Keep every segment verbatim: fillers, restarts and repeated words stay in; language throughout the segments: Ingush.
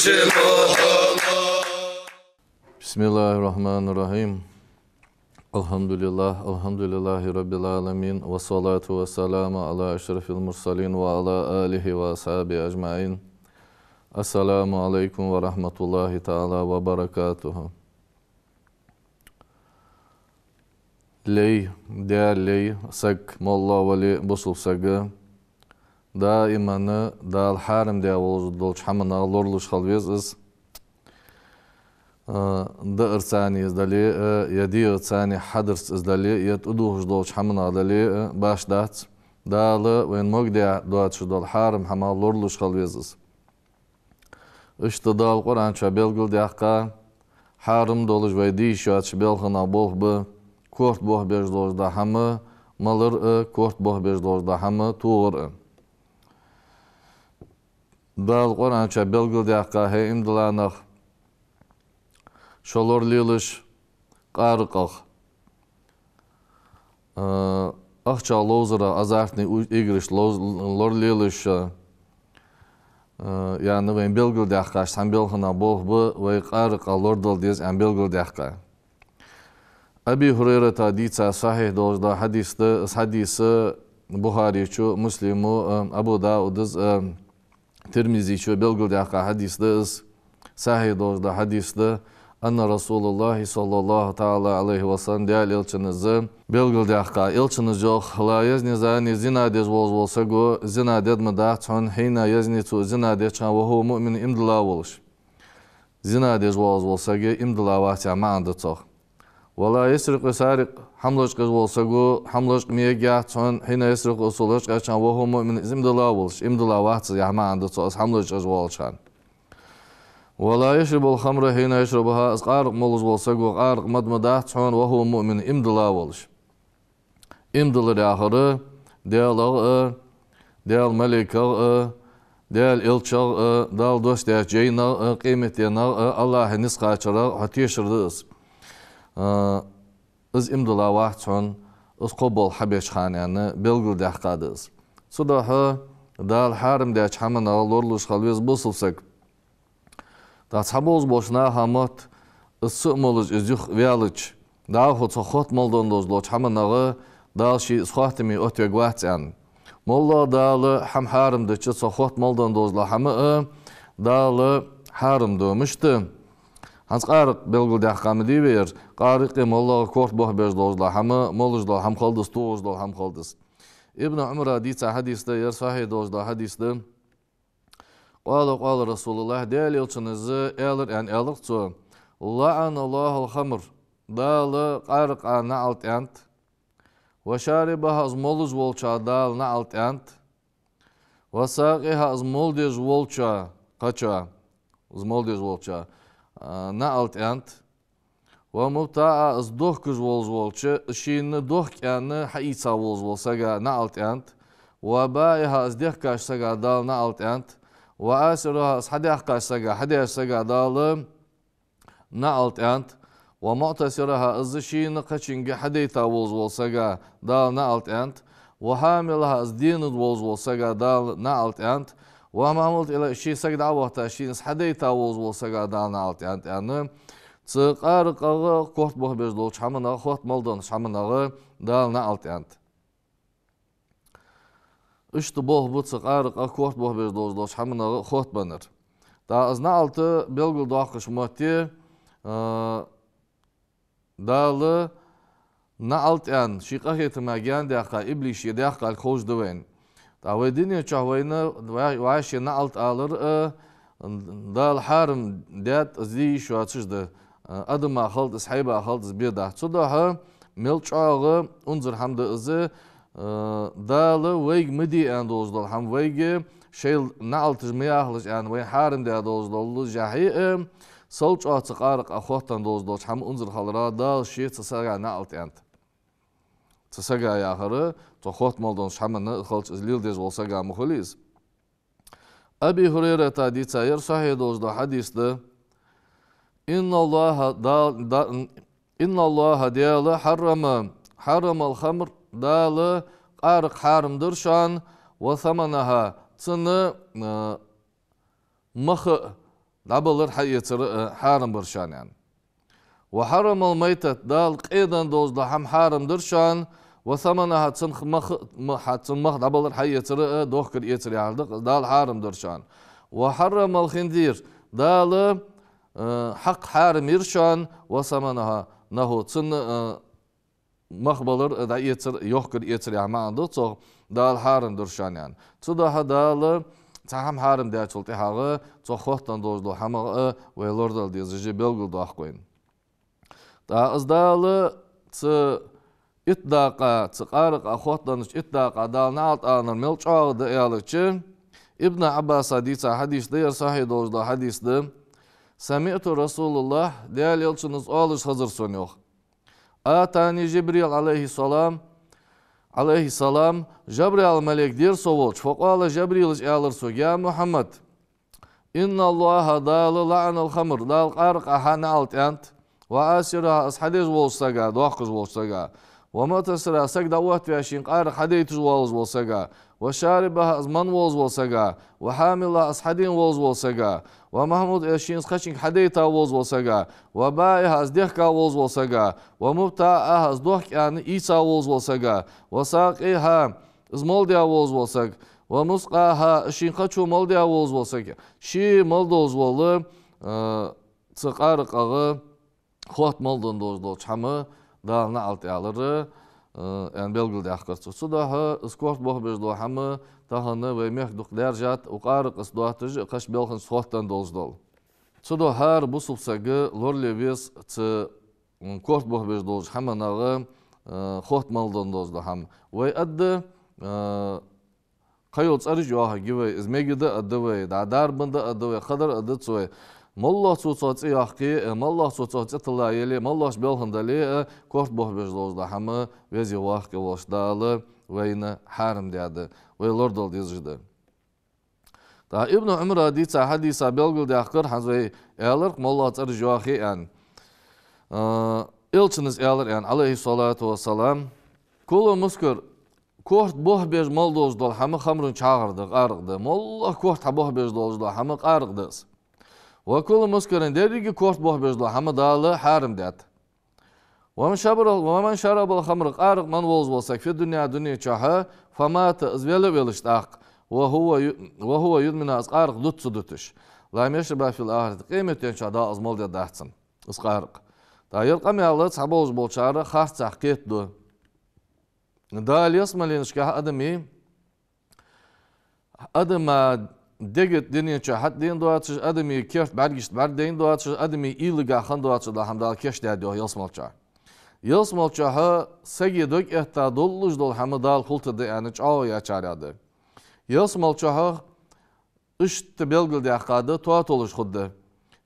بسم الله الرحمن الرحيم. الحمد لله، الحمد لله رب العالمين، والصلاة والسلام على أشرف المرسلين وعلى آله وأصحابه أجمعين. السلام عليكم ورحمة الله تعالى وبركاته. Лай, Даьла лай, саг, моллагӀа вале а бусалба саг, даиман Дала хьарам даь волаш долча хӀаманах лоралуш хила веза из. А, даарца из дале а, е дегӀаца хьадарца из дале а, е тӀадувхаш долча хӀаманах дале а, башха дац. Дала вайна могадаь доацаш дола хьарам хӀамах лоралуш хила веза из. Иштта Дала Къуръан чу белгалдаьккха, хьарам долаш вай де йиш йоацача белханех болх ба корта бохабеш долаш дола хӀама малар а, корта бохабеш долаш дола хӀама тохар а. Дала Къуръан чу белгалдаьккха: хӀай иман дилла нах, шо лоралелаш къаракъах, а, ахчах ловзарах, азартни у-, играшта ловз-, лоралелаш шо, а, аьнна, вайна белгалдаьккхача цхьан белханех болх ба вай къаракъах лорадала деза аьнна белгалдаьккха. Аби ХӀурайрата дийца сахьихь долаш дола хьадис да, из хьадис Бухаре чу, Муслима, а, Абу Дауда, а, Тирмизе чу белгалдаьккха хьадис да из, сахьихь долаш дола хьадис да. أن رسول الله صلى الله تعالى عليه وسلم, Даьла Элчано из белгалдаьккха, Элчано из йоах: لا يزني الزاني, зина деш волаш вола саг зина деш ма дац хьона, حين يزني, цо зина деча хана, وهو مؤمن, иман дилла волаш. Зина деш волаш вола саг иман дилла вац яха маӀан да цох. ولا يسرق السارق, хӀама лочкъаш вола саг хӀама лочкъа мегаргьяц хьона, حين يسرق, цо лочкъаеча хана, وهو مؤمن, из иман дилла волаш. Иман дилла вац из яха маӀан да цох, из хӀама лочкъаш волча хана. ولا يشرب الخمر حين يشربها, из къаракъ молаш вола саг къаракъ ма де ма дац хьона, وهو مؤمن, иман дилла волаш. Иман диллар яхар Даьлах а, Даьла малейках а, Даьла Элчах а, Дала доссадаьча жайнах а, къематденах а, АллахӀа низ кхачарах а хьо тешар да из. А, из иман дилла вац хьона, из кхо болх хьабеча хана, аьнна, белгалдаьккха да из. Цудухьа Дала хьарам даьча хӀаманах лоралуш хила веза бусалба саг. ТӀаккха цхьаболаш болча наха мотт, из ца а молаш, из юха ваьлча, дӀахо цох хотта мел долаш долча хӀаманах Дала ший из хоттаме оттавергвац аьнна. МоллагӀа Дала хӀама хьарам дича, цох хотта мел долаш дола хӀама а Дала хьарам ду. Мишта? ХӀанз къаракъ белгалдаьккха ма дий вай ер, къаракъи моллагӀа корта бохабеш долаш дола хӀама, молаш дола хӀама хилда из, тохаш дола хӀама хилда из. Ибн Ӏумара дийца хьадис да, ер сахьихь долаш дола хьадис да. قال، قال رسول الله, Даьла Элчано из аьлар аьнна, аьлар цо: لعن الله الخمر, Дала къаракъа наӀалт аьннад, وشاربها, из молаш волчоа Дала наӀалт аьннад, وساقيها, из мол деш волчоа, кхычоа, из мол деш волчоа, а, наӀалт аьннад, ومبتاعها, из дохкаш волаш волча, шийна дохк аьнна хьаийца волаш вола сага наӀалт аьннад, وبائعها, из дехкача сага Дала наӀалт аьннад, وآسرها, из хьадаьккхача сага, хьадеча сага Дала наӀалт аьннад, ومعتصرها, из шийна кхычунга хьадайта волаш вола сага Дала наӀалт аьннад, وحاملها, из денад волаш вола сага Дала наӀалт аьннад, وما حملت إليه, ший саг дӀа а вахийта, шийна из хьадайта волаш вола сага Дала наӀалт аьннад, аьнна, цу къаракъах, корта бохабеш долча хӀаманах, хотта мел долча хӀаманах Дала наӀалт аьннад. Иштта болх ба цу къаракъах, корта бохабеш долаш долча хӀаманах хоттабеннар. ТӀаккха из наӀалт белгалдоаккхаш мотт, а, Дала наӀалт аьнна, ший къахетама гаьна даьккха, иблиса даьккха ховш да вайна. ТӀаккха вай дунен чухь вайна ва-, вӀаши наӀалт алар а, Дала хьарам даьд, из де йиш йоацаш да, адама хилда из, хьайба хилда из, бе дац. Цудухьа мел чӀоагӀа унзара хӀама да из, а, Дала вайга ма де аьнна долаш дола хӀама вайга, шоайла наӀалташ ма яхалаш аьнна, вайна хьарам даь долаш доллашехьа а, сел чӀоагӀа цу къаракъах хоттаденна долаш долча хӀамах унзара хиларах Дала ше цу сага наӀалт аьннад. Цу сага яхар, цох хотта мел долча хӀаманна хилча, из леладеш вола саг ма хулий из. Аби ХӀурайрата дийца, ер сахьихь долаш дола хьадис да: إن الله, Дал-, да-, إن الله, Даьла, حرم, حرم الخمر, Дала къаракъ хьарам дир шоана, وثمنها, цун, а, мах а, дӀабалар, хьаэцар а хьарам бар шоана, аьнна. وحرم الميتة, Дала къе денна долаш дола хӀама хьарам дир шоана, وثمنها, цун мах, ма-, хьа-, цун мах дӀабалар, хьаэцар а, дохкар, эцар яхар да-кх, Дала хьарам дир шоана. وحرم الخنزير, Дала, э, хьакха хьарам йир шоана, وثمنه, цун, э, мах балар а, дӀаэцар, йохкар, эцар яха маӀан да цох, Дала хьарам дир шоана, аьнна. Цудухьа Дала цхьа хӀама хьарам даьчул тӀехьагӀа цох хоттаденна долаш дола хӀамах а вай лорадала дезаш да, белгалдоаккх вайна. ТӀаккха из Дала цу итт дакъа, цу къаракъа хоттаденнача итт дакъа Дала наӀалт алар мел чӀоагӀа да аьлча, Ибн Ӏаббаса дийца хьадис да, ер сахьихь долаш дола хьадис да: سمعت رسول الله, Даьла Элчано из оалаш хезар сона, йоах. أتاني جبريل عليه السلام, عليه السلام, Жабраил малейк дера со волча, فقال, Жабраилас аьлар сога: يا محمد, إن الله, Дала, لعن الخمر, Дала къаракъа хьа наӀалт аьннад, وآكلها, из хьадеш волча сага, доаккхаш волча сага, ومكسرها, саг дӀаоттаваь шийна къаракъ хьадайташ волаш вола сага, وشاربها, из менна волаш вола сага, وحاملها, из хьадена волаш вола сага, ومحمولها, шийна из кхычунга хьадайта волаш вола сага, وبائعها, из дехка волаш вола сага, ومبتاعها, из дохка аьнна ийца волаш вола сага, وساقيها, из мел даь волаш вола саг, ومسقاها, шийна кхычо мел даь волаш вола саг, ше мел долаш вола, э, цу къаракъах хотта мел денна долаш долча хӀамах Дала наӀалт аьлар, э, аьнна белгалдаьккхар цо. Цудухьа из корта бохабеш дола хӀама тахан вай мехка дукха даьржад, укх къаракъаца доатташ а, кхыча балханца хоттаденна долаш дола. Цудухьа хӀара бусалба сага лорале веза цу, м, корта бохабеш долча хӀаманах, э, хотта мел денна долаш дола хӀама. Вай аргда, э, кхыйола цӀераш йоахаргья вай, из мегаргда аргда вай, дӀа дарбанна да аргда вай, кхыдар аргдац вай. МоллагӀа цо цох цӀи йоаккхе а, моллагӀа цо цох цӀи тилла яле а, моллагӀча балхана дале а, корта бохабеш долаш дола хӀама Веза-Воккха волча Дала вайна хьарам даьд, вай лорадала дезаш да. ТӀаккха Ибн Ӏумара дийца хьадиса белгалдаьккхар, хӀанз вай аьлар-кх, моллагӀа цӀераш йоахе а, аьнна. А, Элчано из аьлар, аьнна, عليه الصلاة والسلام: كل مسكر, корта бохабеш мел долаш дола хӀама خمر, чхьагӀар да, къаракъ да. МоллагӀа корта хьабохабеш долаш дола хӀама къаракъ да из. وكل مسكر, деррига корта бохабеш дола хӀама Дала хьарам даьд. ومن شرب، ومن شرب الخمر, къаракъ менна волаш вола саг, في الدنيا, дунен чухь, فمات, из вела а велаш тӀаккха, وهو ي-، وهو يدمنها, из къаракъ дута ца дуташ, لم يشربها في الآخرة, къематдийнахьа Дала из мел дергдац цунна, из къаракъ. ТӀаккха ер къамаьл цхьаболаш болчар харцахьа кхетаду. Дала ялсмаленашка адами, адама дега дунен чу хьатӀадена доацаш, адами керта бӀаргашта бӀаргадайна доацаш, адами уйлагахьа хинна доацаш дола хӀама Дала кийчдаьд, йоах, ялсмала чу. Ялсмала чухь сага дог этта долаш дола хӀама Дала хулийтаргда аьнна чӀоагӀо яьчарех да. Ялсмала чухь иштта белгалдаьккха да: тоталуш хургда,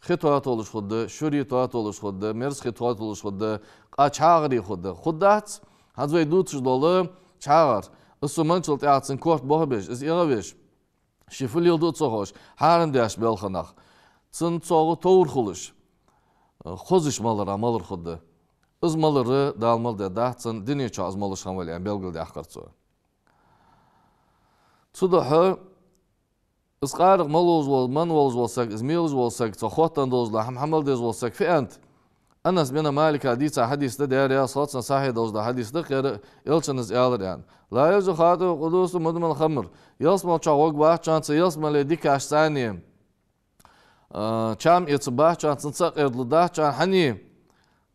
хи тоталуш хургда, шура тоталуш хургда, мерза хи тоталуш хургда, къа чхьагӀаре хургда. Хургдац хӀанз вай дувцаш дола чхьагӀар, из цу менначул тӀехьагӀа цун корта бохабеш, из эгӀавеш, ше фу леладу а ца ховш, хьарам даьча балханах, цунна цогӀа товр хулаш, хозаш малар, малар хургда. Из малар Дала мел дергдац цунна, дунен чу из молаш хинна вале, аьнна белгалдаьккхар цо. Цудухьа из къаракъ мел волаш вола, менна волаш вола саг, из мелаш вола саг, цох хоттаденна долаш дола хӀама хьа мел дезаш вола саг фу аьннад? Анас бин Малика дийца хьадис да, дера, ялсмала цун сахьихь долаш дола хьадис да-кх ер, Элчано из аьлар, аьнна: لا يجلس خاطب القدوس مدمن الخمر. Ялсмала чу варгвац цхьанне, ялсмале дикаш царна, а, чам эцаргбац цхьанне, цунца а къердалургдац цхьанне, хӀана?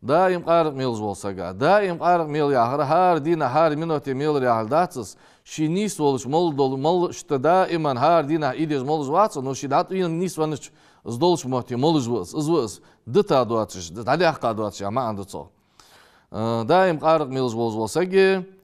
Даим къаракъ мелаш вола саг. Даим къаракъ мела яхар, хӀара дийнахьа, хӀара минуте мелар яхар дац из. Ше нийса волаш мел дола, мел иштта даиман хӀара дийнахьа ийдеш молаш вац, но ше дӀатӀавена нийсвеннача, из долча метте молаш ва из, из ва из. Дита доацаш, дӀадаьккха доацаш, яха маӀан да цох. А, даим къаракъ мелаш волаш вола саг,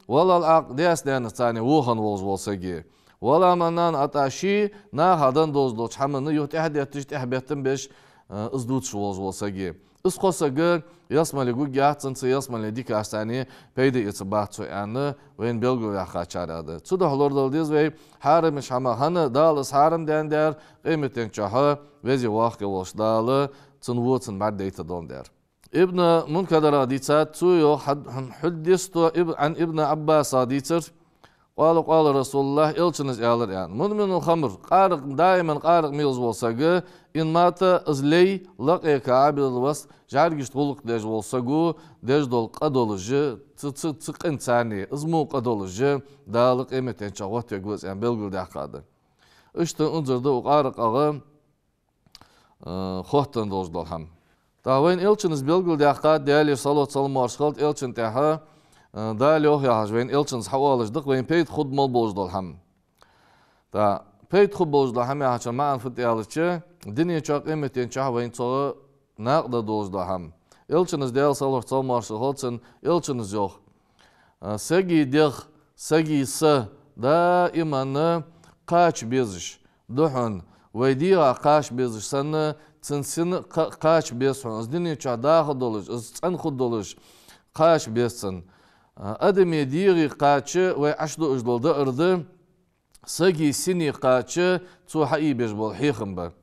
ولا العاق, даьца-наьнаца царна во хинна волаш вола саг, ولا المنان العطاء, ше наха денна долаш долча хӀаманна юха тӀехьа детташ, тӀехьабеттам беш, а, из дувцаш волаш вола саг. Из кхо саг ялсмале гургьяц цхьанне, ялсмален дикаш царна пайда эцаргбац цо, аьнна, вайна белгалваьккхачарех да. Цудухьа лорадала деза вай хьарамча хӀамах, хӀана, Дала из хьарам даьннадар, къематдийнахьа Веза-Воккха волча Дала цун во цунна бӀаргадайтаргдоландаь. Ибн Мункадара дийцад, цо йоах, хьад-, хьадисто иб-, Ӏан Ибн Ӏаббаса дийцар, قال قال رسول الله, элчано из аьлар, аьнна. مدمن الخمر, къаракъ, даиман къаракъ мелаш вола саг, إن مات, из лей, لقي كعابر الوسط, жӀаргашта гӀулакх деш вола саго деш дола къа долаш, цу, цу, цу къинца цхьана, из мо къа долаш, Дала къематдийнахьа гӀоттавергва из, аьнна, белгалдаьккхад. Иштта унзара да укх къаракъах, э, хоттаденна долаш дола хӀама. ТӀаккха вайна элчано из белгалдаьккхад, Даьлера салот-салам-моаршал хилда элчана тӀа, э, Дала йоах яхаш, вайна элчано из хьаоалаш да-кх, вайна пайда хургболаш дола хӀама. ТӀаккха пайда хургболаш дола хӀама яхачун маӀан фуд аьлча, дунен чу, къематдийнахьа вайна цох накъадаргдолаш дола хӀама. Элчано из, Даьла салот-салам-моаршал хилда цунна, элчано из йоах: а, сага дегӀ, сага са даиман кхача безаш да хьона, вай дегӀа кхача безаш санна, цун син кха-, кхача беза хьона. Из дунен чу даха долаш, из цӀена хургдолаш кхача беза цун. А, адама дегӀа кхача вай Ӏаш дуаш дола даар да, сага сина кхача цо хьаийбеш бола хьехам ба.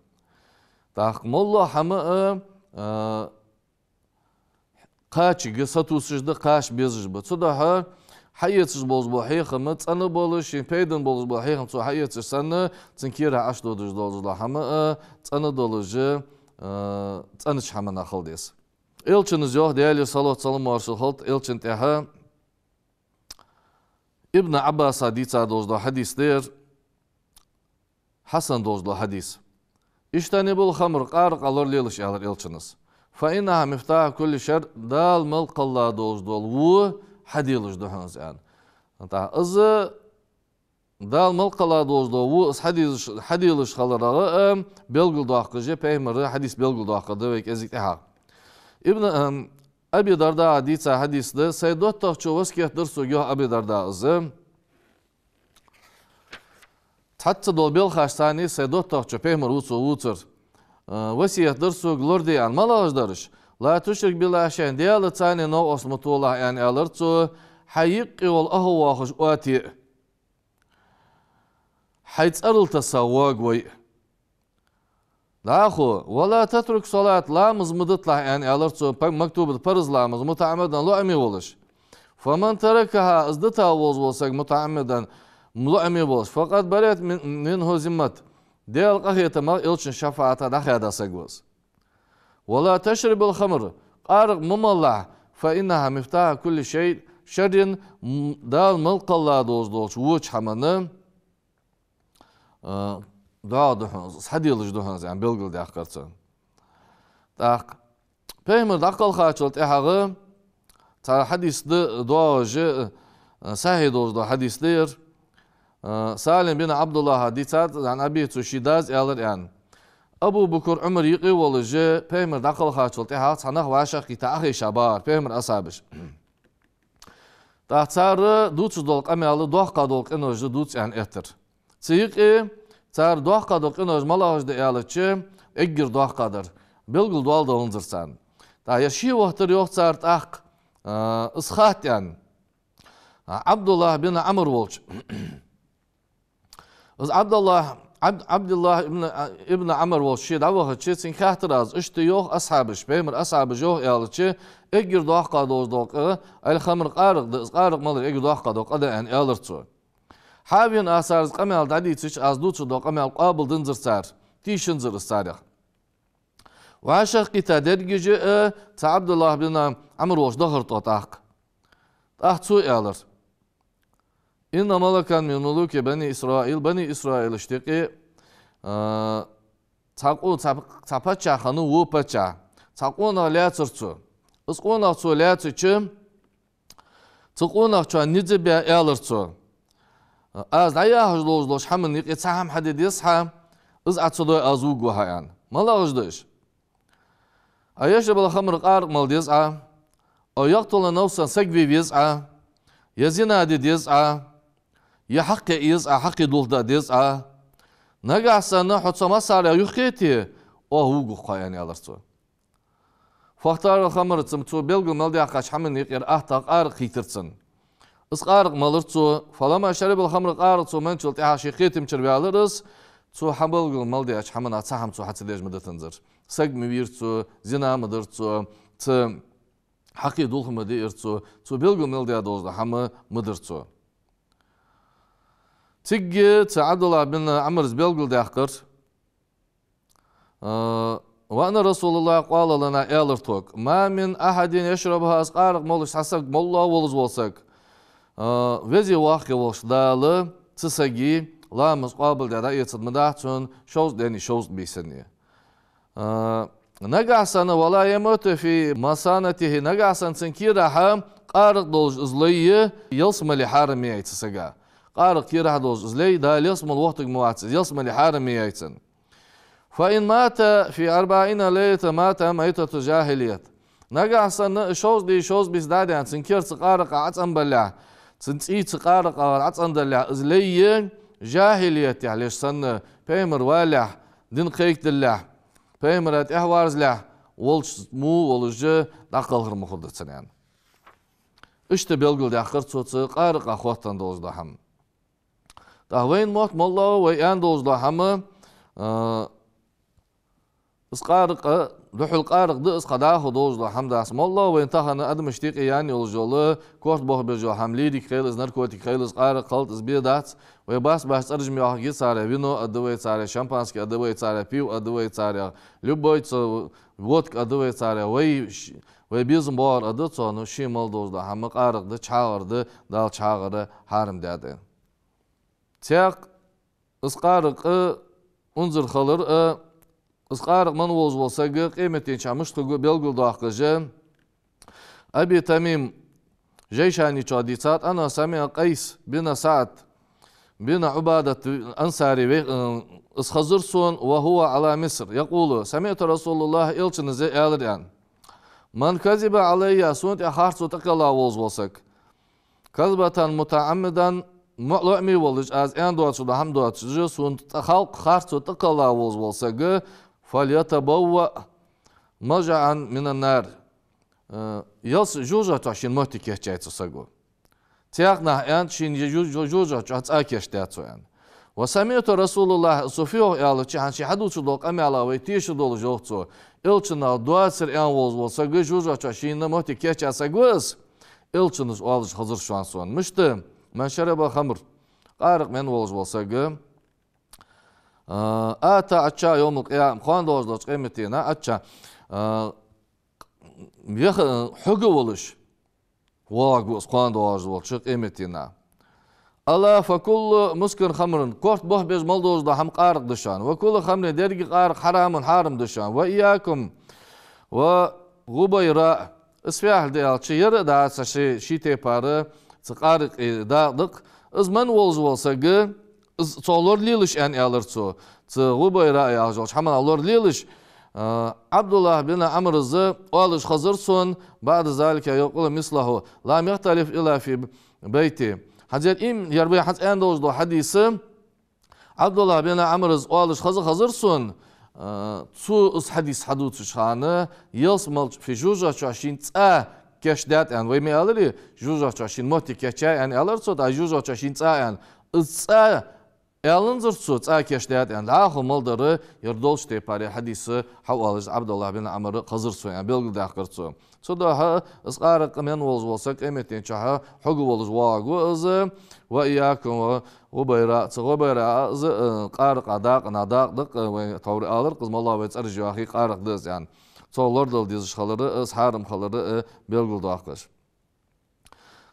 ТӀаккха моллагӀа хӀама а, а, кхачарга сатувсаш да, кхача безаш ба. Цудухьа хьаэцаш болаш бола хьехам цӀена болаш, шийна пайдана болаш бола хьехам цо хьаэцаш санна, цун кера Ӏаш додаш долаш дола хӀама а цӀена долаш, а, цӀенача хӀаманах хила деза. Элчано из йоах, Даьлера салот-салам-моаршал хилда элчана тӀа, Ибн Ӏаббаса дийца долаш дола хьадис да ер, хьасан долаш дола хьадис. اجتنبوا الخمر, къаракъах лоралелаш, аьлар элчано. فإنها مفتاح كل شر, Дала мел кхелла долаш дола во хьаделаш да хьона из, аьнна. ТӀаккха из Дала мел кхелла долаш дола во из хьаделаш, хьаделаш хиларах а белгалдоаккхаш, пайхамара хьадис белгалдоаккхаш да вай кӀезига тӀехьагӀа. Ибн, ам, Аби Дардаъа дийца хьадис да, сай доттагӀчо васкет дир сога, йоах Аби Дардаъа из. Цхьацца дола белхаш царна сай доттагӀчо, пайхамар ва цо вувцар, а, васкет дир сога лораде аьнна. МалагӀаш дар уж? لا تشرك بالله شيئا, Даьлаца цхьанне новкъост ма толахь, аьнна, аьлар цо, хьай юкъе вола ах воахаш оте а, хьай цӀерал тесса воагавой а. ДӀахо, ولا تترك الصلاة, ламаз ма диталахь, аьнна, аьлар цо, па-, مكتوبة, парз ламаз, متعمدا, лоӀаме волаш. فمن تركها, из дита волаш вола саг, متعمدا, лоӀаме волаш, فقد برئت من-, منه ذمة, Даьла къахетамах, элчан шафаӀатах дӀахаьда саг ва из. ولا تشرب الخمر, къаракъ ма малалахь, فإنها مفتاح كل شيء, шаррин, м-, Дала мел кхелла долаш долча воча хӀаман, а, доагӀа да хьона из, хьаделаш да хьона из, аьнна, белгалдаьккхар цо. ТӀаккха пайхамар дӀакхалхачул тӀехьагӀа цхьа хьадис да доагӀаш, а, сахьихь долаш дола хьадис да ер. А, Салим бин Ӏабдуллахьа дийцад, عن أبيه, цо ший дас аьлар, аьнна. Абу Бакр, Ӏумар юкъе волаш, пайхамар дӀакхалхачул тӀехьагӀа цхьа нах вӀашагӀкхийтта Ӏохайша багӀар, пайхамара асхьабаш. ТӀаккха цар дувцаш дола къамаьл доккха дола къинош да дувц, аьнна, эттар. Цу юкъе цар доккха дола къинош малагӀаш да аьлча, эггара доккха дар. Белгалдоаладаь хиннадир царна. ТӀаккха ер ше вахийтар, йоах, цар тӀаккха, а, из хатта, аьнна, Ӏабдуллахь бин Ӏамр волча. Из Ӏабдуллахь, Ӏабд-, Ӏабдуллахь ибн, ибн Ӏамр волча ше дӀавахача, цунга хаьттар аз, иштта йоах асхьабаша, пайхамара асхьабаша йоах аьлча, эггара доккха долаш дола къа, الخمر, къаракъ да, из къаракъ малар эггара доккха дола къа да, аьнна, аьлар цо. Хьавена аз цар из къамаьл дӀадийцача, аз дувцаш дола къамаьл къоабалденнадир цар, тийшанзар из царех. ВӀашагӀкхийтта дерригаш а, э, цу Ӏабдуллахь бин Ӏамр волча дахар тӀа тӀаккха. ТӀаккха цо аьлар: إن ملكا من ملوك بني إسرائيل, Бани Исраилашта юкъе, а, цхьа къо-, цхьа, цхьа паччахь хиннав, во паччахь. Цхьа къонах лаьцар цо. Из къонах цо лаьцача, цу къонахчоа низ баь аьлар цо: «Аз дӀаяхьаш долаш долча хӀаман юкъе цхьа хӀама хьаде деза хьа, из Ӏа ца дой, аз вувргва хьо», — аьнна. МалагӀаш да уж? أن يشرب الخمر, къаракъ мала деза Ӏа, أو يقتل نفسا, саг ве веза Ӏа, е зина де деза Ӏа, е хьакъ кхеъ еза Ӏа, хьакъ дулх де деза Ӏа. Нагахь санна хьо цу массарех юхакхете, оаха вувргва-кх хьо, аьнна, аьлар цо. فاختار الخمر, цу-, цо белгал мел даьккхача хӀаман юкъера аттагӀа къаракъ хийтар цунна. Из къаракъ малар цо. فلما شرب الخمر, къаракъ цо менначул тӀехьагӀа, ше кхетамчура ваьлар из, цо хьабелгал мел даьча хӀаманах цхьа хӀама цо хьа ца деш ма дитанзар. Саг ма вийра цо, зина ма дир цо, цу хьакъ дулх ма диир цо, цо белгал мел даь долаш дола хӀама ма дир цо. Цига цу Ӏабдуллахь бин Ӏамрас белгалдаьккхар, а, وأن رسول الله قال لنا, аьлар тхога: ما من أحد يشربها, из къаракъ молаш цхьа саг, моллагӀа волаш вола саг, а, веза-воккха волча Дала цу сага ламаз къоабалдаь дӀаэцаргдац цунна шовзткъа денна, шовзткъа бийсанна. А, нагахьа санна, ولا يموت في مصانته, нагахьа санна цун кийрахьа къаракъ долаш из лай ялсмале хьарам ма яй цу сага. Къаракъ кийрахьа долаш из лай, Дала ялсмале вохийтарг ма вац из, ялсмале хьарам ма яй цунна. فإن مات في أربعين ليلة مات ميتة جاهلية. Нагахьа санна шовзткъа ди, шовзткъа бийса дӀадаьнна, цун кер цу къаракъах Ӏоцӏенбалалехь, цун цӀий цу къаракъах Ӏоцӏендалалехь, из лай жахӀилиятехь леш санна, пайхамар валалехь, дин кхайкадалалехь, пайхамара тӀехьаварзалехь волча мо волаш дӀакхалхар ма хургда цунна, аьнна. Иштта белгалдаьккхар цо цу къаракъах хоттаденна долаш дола хӀама. ТӀаккха вайна мотт, моллагӀа вай аьнна долаш дола хӀама, а, из къаракъ, духьал къаракъ да из, кхы дӀахо долаш дола хӀама дац. МоллагӀа вайна тахан адамашта юкъе яьнна йолаш йола, корта бохабеш йола хӀама, лирика хийла из, наркотик хийла из, къаракъ хийла из, бе дац. Вай бац-бац цӀераш ма йоахалга царех: вино аргда вай царех, шампанский аргда вай царех, пиво аргда вай царех, любой цхьа водка аргда вай царех, вай ш-, вай безам боагӀар аргда цо, но шийна мел долаш дола хӀама къаракъ да, чхьагӀар да, Дала чхьагӀар хьарам даьд. Цхьаькха из къаракъ унзара хилар а, из къаракъ менна волаш вола саг къематдийнахьа мишта хургва белгалдоаккхаш, Аби Тамим Жайшани чу дийцад: أنا سمعت قيس بن سعد بن عبادة الأنصاري, ве-, э, из хазар сона, وهو على مصر, يقول: سمعت رسول الله, Элчано из аьлар, аьнна: من كذب علي, сона тӀа харцо тӀакхелла волаш вола саг, كذبة متعمدا, мо-, лоӀаме волаш, аз аьнна доацаш дола хӀама доацаш, сона тӀа халкъ харцо тӀакхелла волаш вола саг, فليتبوأ مقعده من النار. Э, ялс-, жожагӀатехь шийна моттиг кийчъяй цу саго. Цхьаькханахьа аьннад, шийна жу-, жу-, жожагӀатехь цӀа кийчдаьд цо, аьнна. وسمعت رسول الله, цо фу йоах аьлча, хӀанз ше хьадувцаш дола къамаьл вай тешаш долаш йоах цо. Элчано доацар аьнна волаш вола саг, жожагӀатехь шийна моттиг кийчъяь саг ва из. Элчано из оалаш хазар шоана сона. Мишта? من شرب الخمر, къаракъ менна волаш вола саг, а, أتى عطشانا يوم القيامة, кхоана долаш долча къематдийнахьа عطشان, а, веха, хьога волаш воагӀаргва из кхоана долаш долча къематдийнахьа. ألا فكل مسكر خمر, корта бохабеш мел долаш дола хӀама къаракъ да шоана. وكل خمر, деррига къаракъ, حرام, хьарам да шоана. وإياكم والغبراء. Из фу яхилга да аьлча, ер а дац ши-, ший тайпара цу къаракъий дакъа да-кх. Из менна волаш вола саг, из цох лоралелаш, аьнна, аьлар цо. Цу гӀубайра яхаш йолча хӀаманах лоралелаш, а, Ӏабдуллахь бин Ӏамрас оалаш хазар сона, بعد ذلك يقول مثله لم يختلف إلا في بيته. ХӀанз ер имам, ер вай хӀанз аьнна долаш дола хьадис, Ӏабдуллахь бин Ӏамрас оалаш хаза хазар сона, а, цо из хьадис хьадувцача хана, ялсмале, фи, жожагӀатехь шийна цӀа кийчдаьд, аьнна. Вай ма аьларий, жожагӀатехь шийна моттиг кийчъяьй, аьнна, аьлар цо, тӀаккха жожагӀатехь шийна цӀа, аьнна. Из цӀа аьннадацар цо, цӀа кийчдаьд, аьнна. ДӀахо мел дар, ер долча тайпара хьадис хьаоалаш Ӏабдуллахь бин Ӏамрас хазар сона, аьнна, белгалдаьккхар цо. Цудухьа из къаракъ менна волаш вола саг къематдийнахьа хьога волаш воагӀаргва из, وإياكم والغبراء. Цу гӀубайра а из, э, къаракъа дакъанех дакъа да-кх, э, вай товр алар-кх из, моллагӀа вай цӀераш йоахе къаракъ да из, аьнна. Цох лорадала дезаш хилар а, из хьарам хилар а, э, белгалдоаккхаш.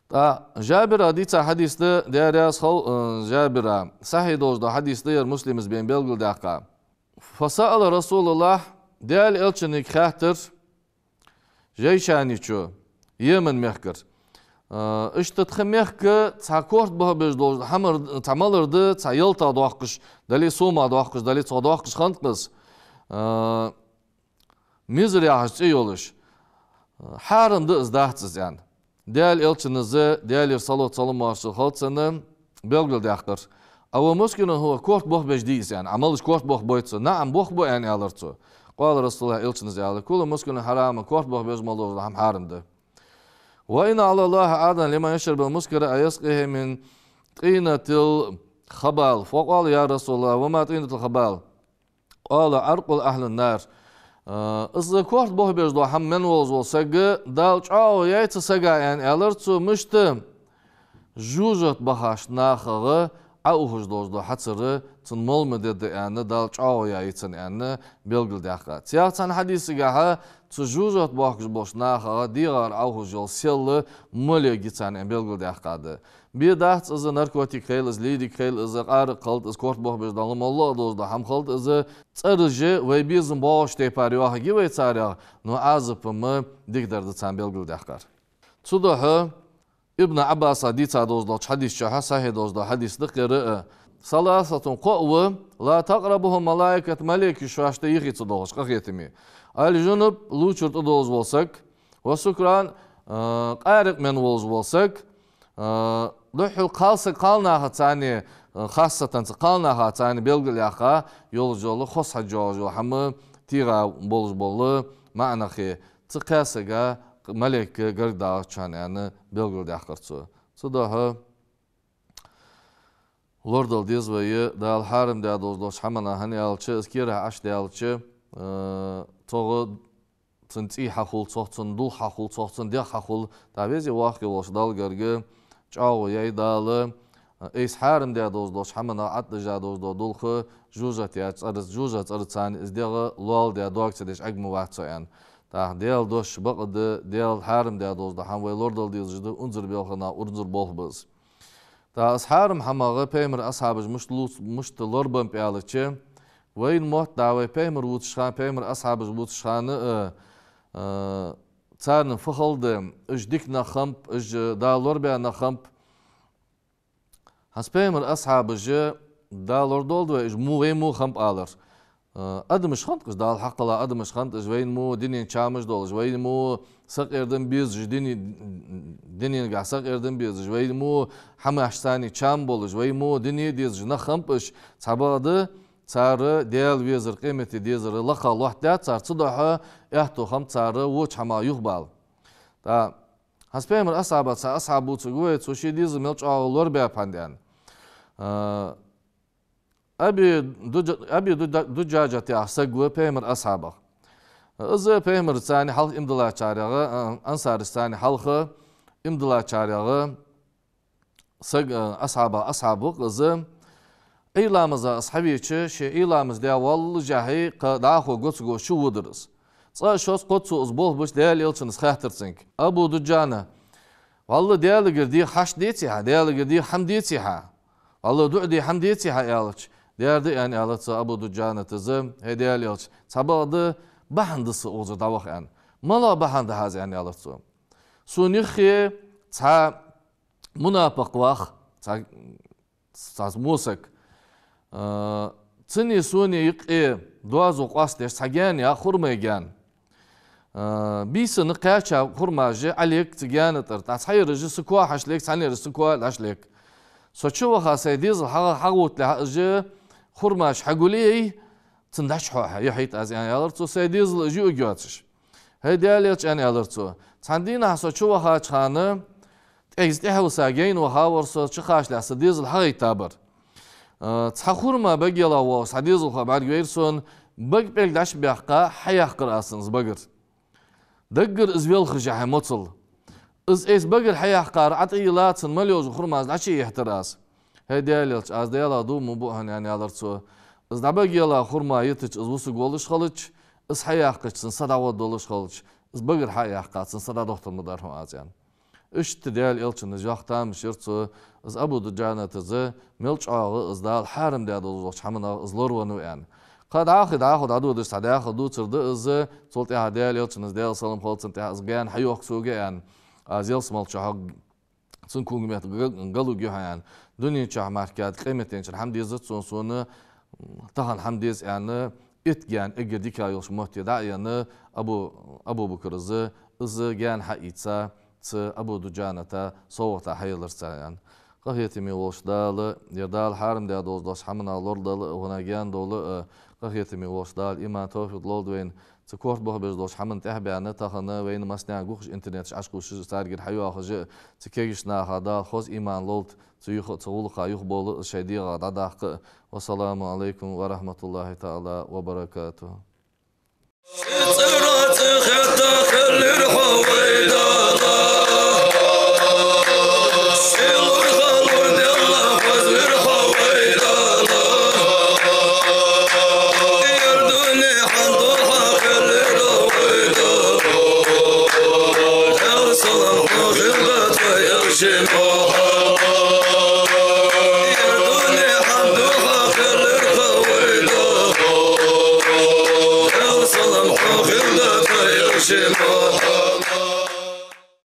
ТӀаккха Жабира дийца хьадис да, Даьла раьза хилва, э, Жабира. Сахьихь долаш дола хьадис да ер, Муслима бен белгалдаьккха. فسأل رسول الله, Даьла Элчанга хаьттар, Жайшани чу, Йемен мехкара. А, иштта тха мехка цхьа корта бохабеш долаш хӀама, цхьа малар да, цхьа ялатах доаккхаш, дале сомах доаккхаш, дале цох доаккхаш хиннад-кх из. А, мизар яхаш цӀи йолаш. Хьарам да из, дац из, аьнна. Даьла Элчано из, Даьлера салот-салам-моаршал хилда цунна, белгалдаьккхар. أو مسكر هو, корта бохабеш дий из, аьнна. Ӏа малаш корта бохабой цо? نعم, бохабу, аьнна, аьлар цо. قال رسول الله, Элчано из аьлар: كل مسكر حرام, корта бохабеш мел долаш дола хӀама хьарам да. وإن على الله عهدا لمن يشرب المسكر أن يسقيه من طينة الخبال. فقالوا يا رسول الله وما طينة الخبال؟ قال عرق أهل النار. А, из корта бохабеш дола хӀама менна волаш вола саг, Дала чӀоагӀо яьй цу сага, аьнна, аьлар цо, мишта? ЖожагӀате бахача нахах Ӏоухаш долаш дола хьацар цун мел ма дергда аьнна, Дала чӀоагӀо яь я цун аьнна, белгалдаьккхад. Цхьан хьадисагахьа цу жожагӀате боахкаш болча нахах дегӀара Ӏоухаш йола сел мел ергья царна аьнна белгалдаьккхад. Бе дац из, наркотик хийла из, лирика хийла из, къаракъ хилда из, корта бохабеш дола моллагӀа долаш дола хӀама хилда из, цӀераш вай безам боагӀача тайпара йоахаргья вай царех, но Ӏазап ма дикадар да царна белгалдаьккхар. Цудухьа Ибн Ӏаббаса дийца долаш долча хьадиса чухь, сахьихь долаш дола хьадис да-кх ер а: «ثلاثة кхоъ ва, لا تقربهم الملائكة малейкаш шоашта йихи ца доагӀаш къахетаме. الجنب лувчар тӀадолаш вола саг, والسكران къаракъ менна волаш вола саг». Духхьал кхалсаг кхалнаха царна, хасатан цу кхалнаха царна белгалъяьккха йолаш йола хоза хьаж йоагӀаш йола хӀама, тӀегӀа болаш бола маӀанахи, цу кхаь сага малейк гаргадоагӀац шоана аьнна белгалдаьккхар цо. Цудухьа лорадала деза вай Дала хьарам даь долаш долча хӀаманах, хӀана аьлча из кера Ӏаш даьлча, цогӀа цун цӀий хьахул, цогӀа цун дулх хьахул, цогӀа цун дегӀ хьахул, тӀа веза воккха волча Далла гарга чӀоагӀо яь Дала, айса хьарам даь долаш долча хӀаманах Ӏаттажа долаш дола дулх жожагӀате яьча цӀерца, жожагӀа цӀерца царна из дегӀ лоалдаь дог ца деш Ӏергма вац со аьнна. ТӀаккха Даьла дош бакъда, Даьла хьарам даь долаш дола хӀама вай лорадала дезаш да, унзара белхана унзара болх ба из. ТӀаккха из хьарам хӀамах пайхамара асхьабаша мишта луц-, мишта лорабаьб аьлча, вайна мотт да вай пайхамар вувцаш хана, пайхамара асхьабаш вувцаш хана а, а, царна фу хилда, уж дика нах хиннаб, уж Дала лорабаь нах хиннаб. ХӀанз пайхамара асхьабаша Дала лорадолда вай, уж мо, вай мо хиннаб алар. Адамаш хиннад-кх уж, Дала хьакхелла адамаш хиннад уж, вайна мо дунен чамаш долаш, вайна мо сакъердам безаш, дуне-, дуненгахьа сакъердам безаш, вайна мо хӀамаш царна чам болаш, вайна мо дуне дезаш нах хиннаб уж. Цхьабакъда цар Даьла везар, къематди дезар лакха лоаттадаьд цар, цудухьа аьттув хиннаб цар воча хӀамах юхабала. ТӀаккха хӀанз пайхамара асхьабаца цхьа асхьаб вувцаргва вай, цо ший дезал мел чӀоагӀа лорабаьб хӀанз аьнна. А, Аби Дуджа-, Аби Дуда-, Дуджаджат яха саг ва пайхамара асхьабех. Из пайхамарца цхьана хьалха иман диллачарех, а, ансарашца цхьана хьалха иман диллачарех саг, а, асхьабех асхьаб ва-кх из. Ӏуйра ламаза из хьавеча, ше Ӏуйра ламаз даь воаллашехьа кхы дӀахо гоцагӀа чуводар из. Цкъа-шозза-кхозза цо из болх беча Даьла Элчано из хаьттар цунга: «Абу Дуджана, валлахӏи, Даьлагара дегӀа хьашт деций хьа, Даьлагара дегӀа хӀама деций хьа? ВаллахӀ, дуӀа де хӀама деций хьа?» — аьлча, «Дера да», — аьнна, аьлар цо Абу Дуджаната из: «ХӀай Даьла Элча, цхьабакъда бахьан да са укхазара дӀаваха», — аьнна. «МалагӀа бахьан да хьа из?» — аьнна, аьлар цо. «Сона юххе цхьа мунапикъ вах, цхьа, цхьа во саг. А, цунеи сонеи юкъе доазув къоастадеш цхьа гаьна я, хурмай гаьна. А, бийсанна кхаьча хурмаш Ӏолег цу гаьна тӀара, тӀаккха цхьайолаш са коа хьачулег, цхьаннераш са коа дӀачулег. Со чуваха сай дезал хьагӀ-, хьагӀотталехьа, уж хурмаш хьагулъяй, цунна дӀачухьохьийта аз», — аьнна, аьлар цо, — «сай дезал уж юаргйоацаш». «ХӀай Даьла Элча, — аьнна, аьлар цо, — цхьан дийнахьа со чуваха хана, тӀегӀа тӀехьа виса гаьна ваха вар со, чухаш лаьца дезал хьагӀайтта бар. А, цхьа хурма баге ела воагӀаш цхьа дезалхо бӀаргавайра сона, бага пӀелг дӀачубаьккха, хьаяккхар аз цунна из багара. Даггара из велхашехьа моцал. Из айса багара хьаяккхар Ӏа тӀайилла, цунна мел йолча хурмас дӀачуйихьийтар аз. ХӀай Даьла Элча, аз Даьлах дув ма буъ хьона, — аьнна, аьлар цо, — из дӀабагала хурма йитача из вусаргволаш хилча, из хьаяьккхача цун са дӀагӀоргдолаш хилча, из багара хьа а яьккха, цун са дӀадохийтар ма дар хьона аз», — аьнна. Иштта Даьла Элчанна из йоккха тамаш йир цо, из Абу Дуджаната из мел чӀоагӀа из Дала хьарам даь долаш долча хӀаманах из лоравеннав аьнна. Кхы дӀахо, дӀахо дӀадодаш цхьа даьха дувцар да из, цул тӀехьа Даьла Элчано из, Даьла салам хилда цунна, тӀехьа из гаьна хьайоах сога аьнна, аз ялсмала чухьа цун когаметта га-, галургья хьона аьнна. Дунен чухь мара кхы къематдийнахьа хӀама дезац сона, сона тахан хӀама деза аьнна, итт гаьна эггара дика йолча метте дӀа а енна, Абу, Абу Бакра из, из гаьна хьаийца, цу Абу Дуджаната совгӀата хьаелар царна аьнна. Къахетаме волча Дала, ер Дала хьарам даь долаш долча хӀаманах лорадала а, вайна гаьна довла а, къахетаме волча Дала иман, товфикъ лолда вайна, цу корта бохабеш долча хӀаманна тӀехьа баьнна, тахан вайна массанена гуш интернеташ Ӏокхувсаш, царгара хьайоахаш а, цу кегийча наха Дала хоза иман лолда, цу юха, цу гӀулакха юхабовла а, шоай дегӀах дӀадаккха а. والسلام عليكم ورحمة الله تعالى وبركاته.